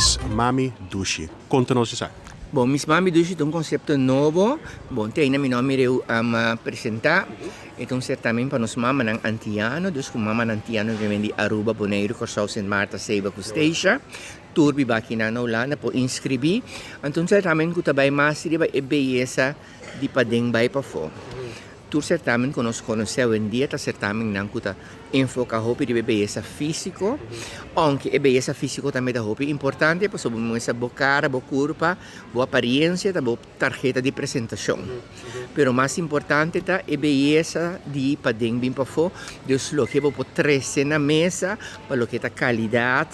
Miss Mami Dushi. Konta nos esaki. Bon, Miss Mami Dushi ta un konsepto nobo. Bon, te ainda mi no a mira eu presentá. E ta un sertamen pa nos mamanan antiano, dus ku mamanan antiano ku bin di Aruba, Boneiru, Kòrsou, Sint Maarten, Saba ku Statia. Tur biba akinan na Hulanda por inskribí. Anto un sertamen ku ta bai mas riba e beyesa di paden bai pafó. Tur sertamen ku nos konosé awendia ta sertamennan ku ta enfoká hopi riba e beyesa físiko, ounke e beyesa físiko tambe ta hopi importante pasobra bo muestra bo kara, bo kurpa, bo apariensia ta bo tarheta di presentashon. Pero mas importante ta e beyesa di paden bin pafó, dus loke bo por trese na mesa pa loke ta kalidat,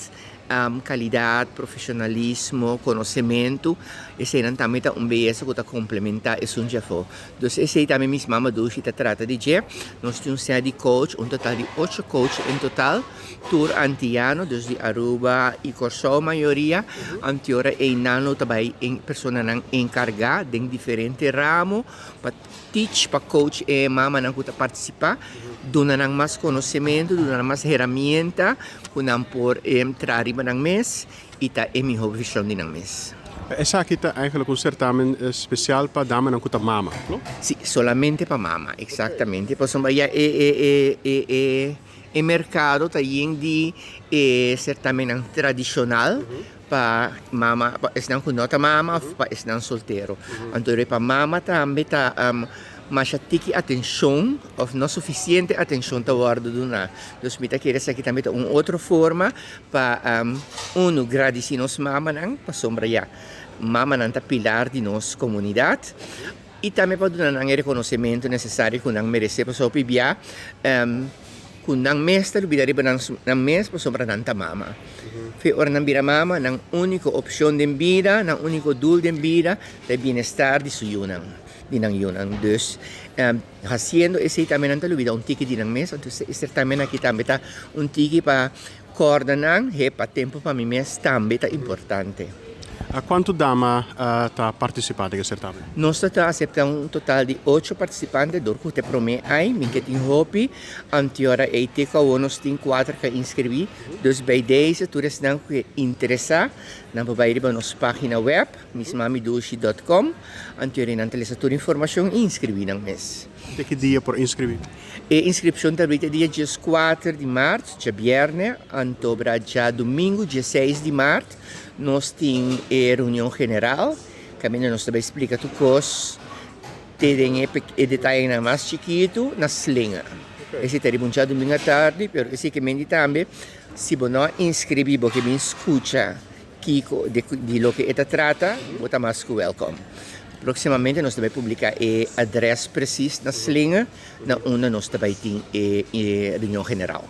Kalidat, profesionalismo, konosementu, eseinan tambe ta un beyesa ku ta komplementá esun dje afó. Dus esei tambe mis mama Dushi ta trata di dje. Nos tin un sè di coach, un total di ocho coach en total, tur antiano, dus di Aruba i Kòrsou mayoria. Anteora einan lo ta bai e personanan enkargá den diferente ramo pa teach, pa coach e mamanan ku ta partisipá, duna nan mas konosementu, duna nan mas heramienta ku nan por traha riba nan mes i ta e mihó vershon di nan mes. Esaki ta eigenlijk un sertamen spesial pa damanan ku ta mama, no? Sí, solamente pa mama, eksaktamente. Pasobra ya e e e e e e merkado ta yen di e sertamennan tradishonal. Pa mama, pa esnan ku no ta mama of pa esnan soltero. Anto e pa mama tambe ta masha tiki atenshon of no sufisiente atenshon ta wòrdu duná. Dus mi ta kere esaki tambe ta un otro forma pa unu gradisí nos mamanan pasobra ya mamanan ta pilar di nos komunidat i tambe pa duna nan e rekonosementu nesesario ku nan meresé pasobra hopi bia ku nan mes ta lubida riba nan nan mes pasobra nan ta mama. Fe ora nan bira mama, nan úniko opshon den bida, nan úniko doel den bida ta e bienestar di su yunan, di nan yunan. Dus, hasiendo esei tambe nan ta lubida un tiki di nan mes, anto e sertamen aki tambe ta un tiki pa Corda nan he pa tempo pa mi mes tambe ta importante. Cuanto dama ta participa den e certamen? Nos ta ta acepta un total di ocho participante dor cu ta e prome ay, mi ke tin hopi, anteora ey te cu awor nos tin cuater cu a inscribi, dus bij deze tur esnan cu ke interesa nan por bay riba nos pagina web mismamidushi dot com, anteora nan ta lesa tur informacion y inscribi nan mes. Te ki dia por inscribi? E inskripshon ta abri te dia dieskuater di mart, djabièrnè, antobra djadumingu dieseis di mart nos tin e reunion general kaminda nos ta bai splika tur kos te den e detayenan mas chikitu na slinga. Esei ta riba un djadumingu atardi, pero esei ke mindi tambe si bo no a inskribí bo ke bin skucha Kiko di loke e ta trata, bo ta mas ku wèlkòm. Próksimamente nos ta bai publiká e adrès presis na Slinger na unda nos ta bai tin e reunion general.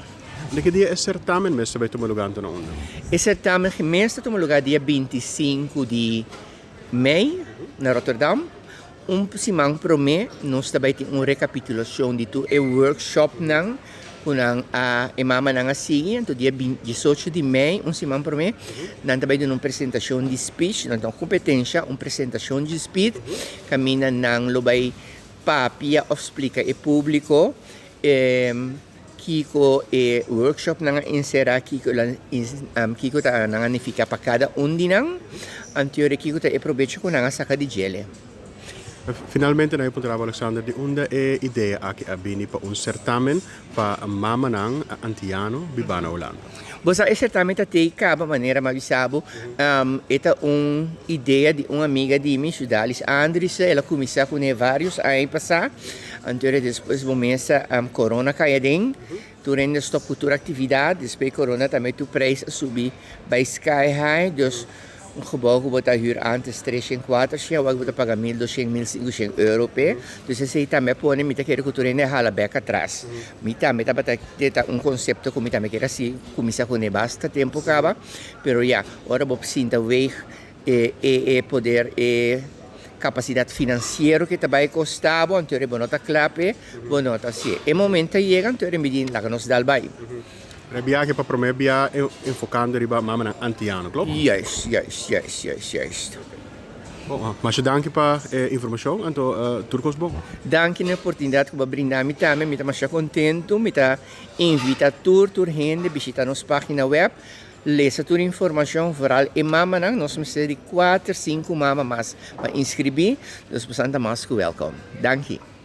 Di ki dia e sertamen mes ta bai tuma lugá anto na unda? E sertamen mes ta tuma lugá dia 25 di mei na Rotterdam. Un siman promé nos ta bai tin un rekapitulashon di tur e workshopnan ku nan a e mamanan a sigui. Anto dia 18 di mei, un siman promé, nan ta bai duna un presentashon di speech, nan ta un kompetensha, un presentashon di speech kaminda nan lo bai papia òf splika e públiko Kiko e workshopnan a enserá, kiko kiko ta nan a nifiká pa kada un di nan, anto di kiko ta e probecho ku nan a saka di djele. Finalmente nan a puntra bo Alexander di unda e idea aki a bini pa un sertamen pa mamanan antiano bibá na Hulanda. Bo sa e sertamen ta tei kaba manera mi a bisa bo, e ta un idea di un amiga di mi, Sudalis Andrisse, el a kuminsá kuné vários aña pasá. Anto era despues bo mesa corona cay aden, tur hende a stop cu tur actividad, despues corona tambe tur prijs a subi bay sky high, dus un gebouw cu bo ta huur antes treshen cuatershen awor bo ta paga mil doshen mil cincoshen euro p'e, dus esey tambe a pone mi ta kere cu tur hende a hala bek atras, mi tambe tabata e ta un concepto cu mi tambe kier haci cuminsa cune basta tempo caba, pero ya ora bo sinta weeg E e poder e capacidad financiero ke ta bay costa bo anto bo no ta cla p'e bo no ta hacié. E momento a yega anto mi di laga nos dal bay. Pero e biahe pa prome bia enfocando riba mamanan antiano, klopt? Juist, juist, juist, juist, juist. Bon, masha danki pa e informacion anto tur cos bon. Danki na e oportunidad cu bo a brinda mi tambe, mi ta masha contento, mi ta invita tur tur hende bishita nos pagina web. Lesa tur informashon, vooral e mamanan, nos mester di kuater, sinku mama mas pa inskribí, dus boso ta mas ku wèlkom. Danki.